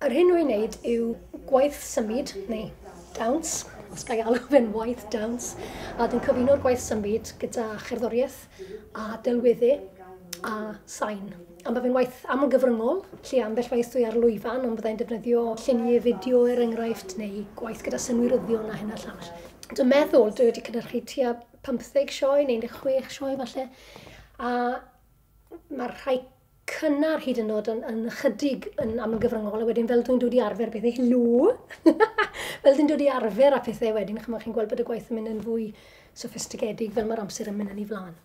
Yr hyn wy'n wneud yw gwaith symud, neu dawns, os ga i alw fe'n waith dawns, a dwi'n cyfuno'r gwaith symud gyda cherddoriaeth a delweddu a sain. A mae fe'n waith amlgyfryngol, lle ambell waith dwi ar lwyfan, ond byddai'n defnyddio lluniau fideo er enghraifft, neu gwaith gyda synwyryddion a hyn a llall. Dwi'n meddwl dwi wedi cynhyrchu tua 15 sioe neu 16 sioe falle, a mae'r rhai cynnar hyd yn oed yn ychydig yn amlgyfryngol, a wedyn fel dwi'n dod i arfer bethau, helo! Fel dwi'n dod i arfer â pethau wedyn, chimod, chi'n gweld bod y gwaith yn mynd yn fwy soffistigedig fel mae'r amser yn mynd yn ei flaen.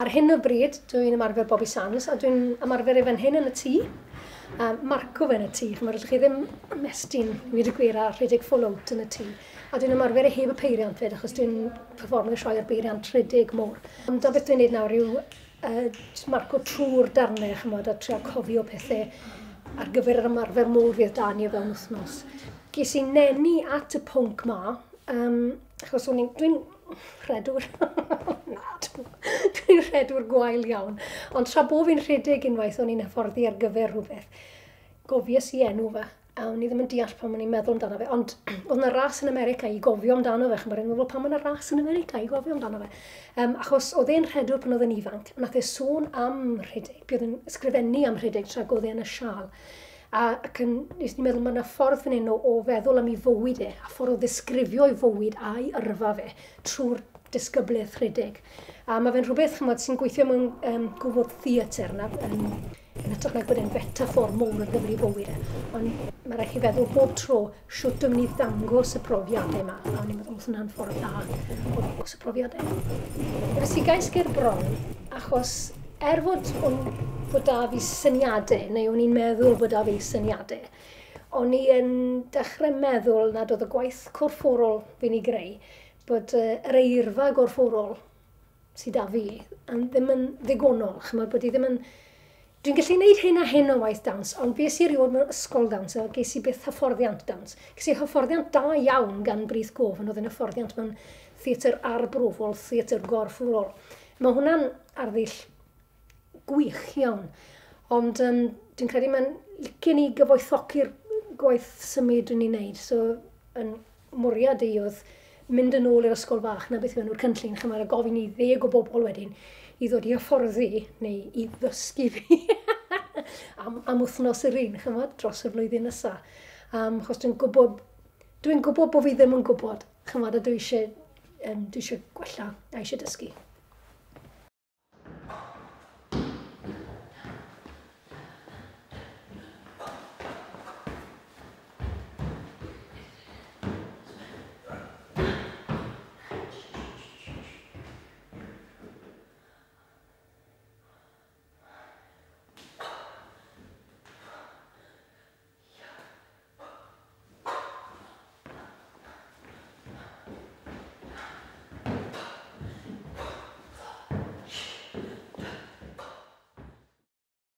Ar hyn o bryd, dwi'n ymarfer Bobby Sands, a dwi'n ymarfer e fan hyn yn y tŷ. Marco fe yn y tŷ, chimod, allwch chi ddim ymestyn, i weud y gwir, a rhedeg full out yn y tŷ. A dwi'n ymarfer e heb y peiriant fyd, achos dwi'n perfformio sioe ar beiriant rhedeg mowr. Ond da beth dwi'n neud nawr yw jyst marco trwy'r darnau, chimod, a trio cofio pethau ar gyfer yr ymarfer mowr fydd da ni o fewn wythnos. Ges i nenu at y pwnc ma, achos o'n i'n, dwi'n rhedwr. Na, dwi'n rhedwr gwael iawn. Ond tra bo fi'n rhedeg unwaith, o'n i'n hyfforddi ar gyfer rhywbeth. Gofies i enw fe, a o'n i ddim yn deall pan o'n i'n meddwl amdano fe. Ond oedd yna ras yn America i gofio amdano fe. Chimod, o'n i'n meddwl pam yna ras yn America i gofio amdano fe. Achos oedd e'n rhedwr pan oedd e'n ifanc, nath e sôn am rhedeg, bu oedd e'n ysgrifennu am rhedeg tra oedd e yn y siâl. Ac yn, nes ni'n meddwl mae yna ffordd fan hyn o feddwl am ei fywyd e, a ffordd o ddisgrifio ei fywyd a'i yrfa fe trwy'r disgyblaeth rhedeg. A mae fe'n rhywbeth, chimod, sy'n gweithio mewn gofod theatr na, yn hytrach nag bod e'n fetafor mowr ar gyfer ei fywyd e. Ond mae rhaid chi feddwl bob tro shwt dwi'n mynd i ddangos y profiadau yma. A o'n i'n meddwl, oedd hwnna'n ffordd dda o ddangos y profiadau. Nes i gais ger bron, achos er fod da fi syniadau, neu o'n i'n meddwl bod da fi syniadau, o'n i yn dechrau meddwl nad oedd y gwaith corfforol fi'n ei greu, bod yr eirfa gorfforol sydd da fi yn ddim yn ddigonol, chimod, bod i ddim yn... Dwi'n gallu gwneud hyn a hyn o waith dawns, ond fues i erioed mewn ysgol dawns, a ges i byth hyfforddiant dawns. Ges i hyfforddiant da iawn gan Brith Gof, ond oedd yn hyfforddiant mewn theatr arbrofol, theatr gorfforol. Mae hwnna'n arddull gwych iawn, ond dwi'n credu mae'n licen i gyfoethogi'r gwaith symud dwi'n ei wneud. So, yn mwriad i oedd mynd yn ôl i'r ysgol fach, na beth yw enw'r cynllun, chimod, a gofyn i 10 o bobl wedyn i ddod i hyfforddi neu i ddysgu fi am wythnos yr un, chimod, dros y flwyddyn nesa. Achos dwi'n gwybod bod fi ddim yn gwybod, chimod, a dwi eisiau gwella a eisiau dysgu.